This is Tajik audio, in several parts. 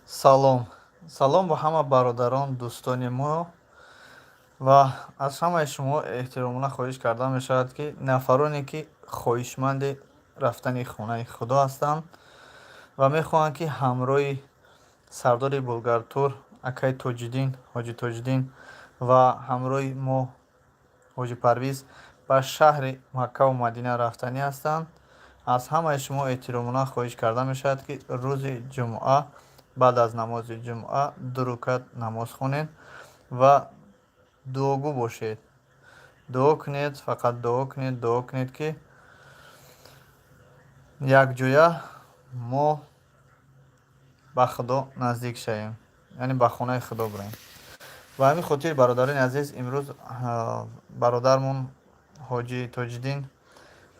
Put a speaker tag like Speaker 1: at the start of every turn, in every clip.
Speaker 1: Салом, салом ба ҳама бародарон, дӯстони мо, ва аз ҳамаи шумо эҳтиромона хоҳиш карда мешавад, ки нафароне, ки хоҳишманди рафтани хонаи Худо ҳастанд ва мехоҳанд, ки ҳамроҳи сардори Булгартур, акай Тоҷиддин, ҳоҷи Тоҷиддин, ва ҳамроҳи мо, ҳоҷи Парвиз, ба шаҳри Маккаву Мадина рафтанӣ ҳастанд, аз ҳамаи шумо эҳтиромона хоҳиш карда мешавад, ки рӯзи ҷумъа баъд аз намози ҷумъа ду рукат намоз хонед ва дуогӯ бошед. Дуо кунед, фақат дуо кунед, дуо кунед, ки якҷоя мо ба Худо наздик шавем, яъне ба хонаи Худо бираем. Ба ҳамин хотир, бародарони азиз, имрӯз бародармон ҳоҷи Тоҷиддин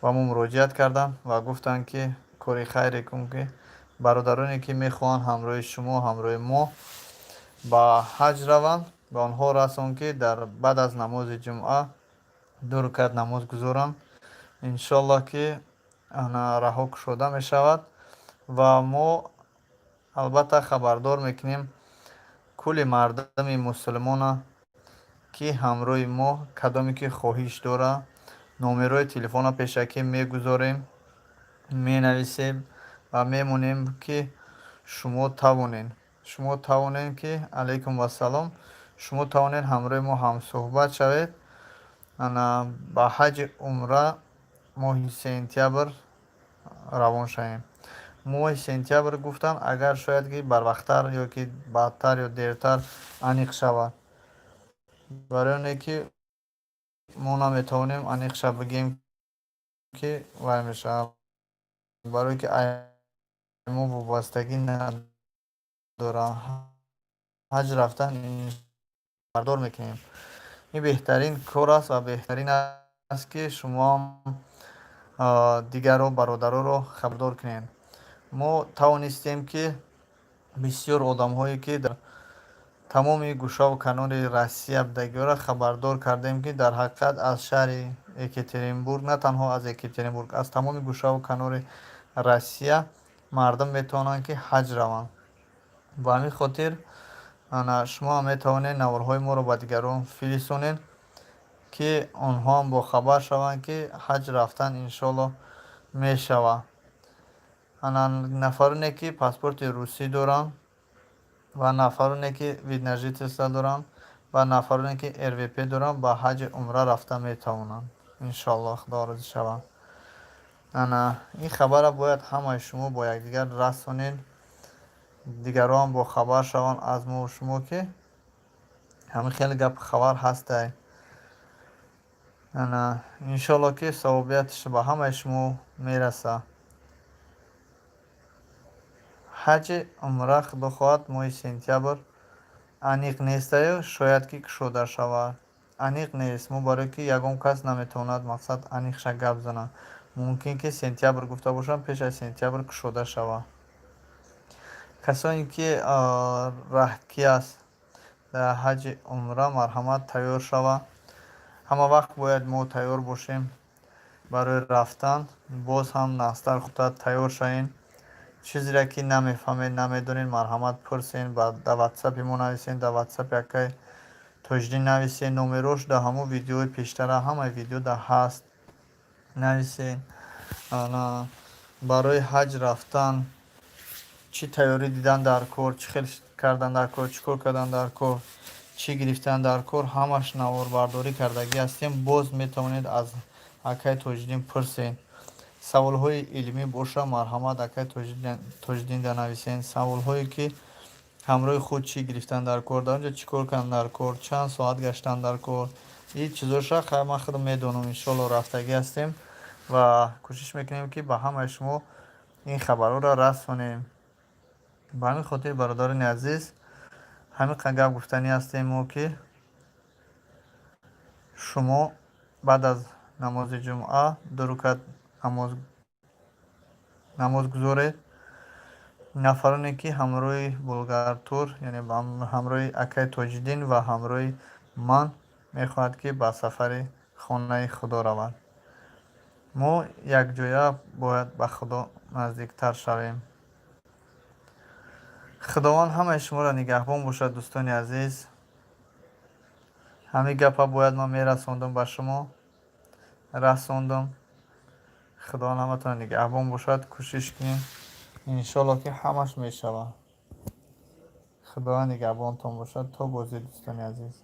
Speaker 1: ба мо муроҷиат карданд ва гуфтанд, ки кори хайре кун, ки бародароне, ки мехоҳанд ҳамроҳи шумо, ҳамроҳи мо ба ҳаҷ раванд, ба онҳо расон, ки дар баъд аз намози ҷумъа ду рукат намоз гузоранд. Иншоаллоҳ, ки раҳо кушода мешавад ва мо албатта хабардор мекунем кулли мардуми мусулмона, ки ҳамроҳи мо кадоме ки хоҳиш дора, номерои телефона пешакӣ мегузорем, менависем ва мемонем, ки шумо тавонед ки, алайкум вассалом, шумо тавонед ҳамроҳи мо ҳамсӯҳбат шавед. Ана ба ҳаҷи умра моҳи сентябр равон шавем. Моҳи сентябр гуфтам, агар шояд, ки барвақттар ё ки баъдтар ё дертар аниқ шавад, барои оне ки мо наметавонем аниқша бигӯем, ки вай мешавад, барое ки мо вобастагӣ надорад. Ҳаҷ рафтан бардор мекунем, ин беҳтарин кор аст ва беҳтарин аст, ки шумоам дигарро, бародароро хабардор кунед. Мо тавонистем, ки бисёр одамҳое, ки дар тамоми гӯшаву канори Россия будагиҳоро хабардор кардем, ки дар ҳақиқат аз шаҳри Екатеринбург, на танҳо аз Екатеринбург, аз тамоми гӯшаву канори Россия мардум метавонанд, ки ҳаҷ раванд. Ба ҳамин хотир шумо ҳам метавонед наворҳои моро ба дигарон фиристонед, ки онҳоам бохабар шаванд, ки ҳаҷ рафтан, иншоаллоҳ, мешавад. Ана нафароне, ки паспорти русӣ доранд, ва нафароне, ки вид на жительство доранд, ва нафароне, ки РВП доранд, ба ҳаҷи умра рафта метавонанд, иншоаллоҳ, Худо розӣ шавад. Ана ин хабарро бояд ҳамаи шумо бо якдигар расонед, дигарон бохабар шаванд аз мову шумо, ки ҳамин хеле гапу хабар ҳастай. Ана иншоаллоҳ, ки савобияташ ба ҳамаи шумо мерасад. Ҳаҷи умра, Худо хоҳад, моҳи сентябр аниқ нестаю, шояд, ки кушода шавад, аниқ нест. Мо барое ки ягон кас наметавонад, мақсад, аниқша гап занад. Мумкин, ки сентябр гуфта бошам, пеш аз сентябр кушода шавад. Касоне, ки раҳкӣ аст дар ҳаҷи умра, марҳамат, тайёр шавад. Ҳама вақт бояд мо тайёр бошем барои рафтан. Боз ҳам нағзтар, хубтар тайёр шавем. Чизере, ки намефаҳмед, намедонед, марҳамат, пурсен, дар Ватсапи мо нависен, дар Ватсапи акай Тоҷиддин нависен. Номерош дар ҳамон видеои пештара, ҳамаи видео дар ҳаст, нависен. Барои ҳаҷ рафтан чӣ тайёрӣ дидан дар кор, чӣ хел кардан дар кор, чӣ кор кардан дар кор, чӣ гирифтан дар кор, ҳамаш наворбардорӣ кардагӣ ҳастем. Боз метавонед аз акай Тоҷиддин пурсед. Саволҳои илмӣ боша, марҳамат, акай Тоҷиддинда нависен. Саволҳое, ки ҳамроҳи худ чӣ гирифтан дар кор, дар он ҷо чӣ кор кардан дар кор, чанд соат гаштан дар кор, ин чизоша хай ман худам медонам, иншоалло, рафтагӣ ҳастем ва кӯшиш мекунем, ки ба ҳамаи шумо ин хабарҳоро расонем. Ба ҳамин хотир, бародарони азиз, ҳамин қадр гап гуфтанӣ ҳастем мо, ки шумо баъд аз намози ҷумъа ду рукат намоз гузоред. Нафароне, ки ҳамроҳи Булгартур, яъне ҳамроҳи акай Тоҷиддин ва ҳамроҳи ман мехоҳад, ки ба сафари хонаи Худо равад, мо якҷоя бояд ба Худо наздиктар шавем. Худованд ҳамаи шуморо нигаҳбон бошад, дӯстони азиз. Ҳамин гапа бояд ман мерасондам ба шумо, расондам. Худованд ҳаматон нигаҳбон бошад. Кӯшиш кунем, иншолло, ки ҳамаш мешавад. Худованд нигаҳбонтон бошад. То бозӣ, дӯстони азиз.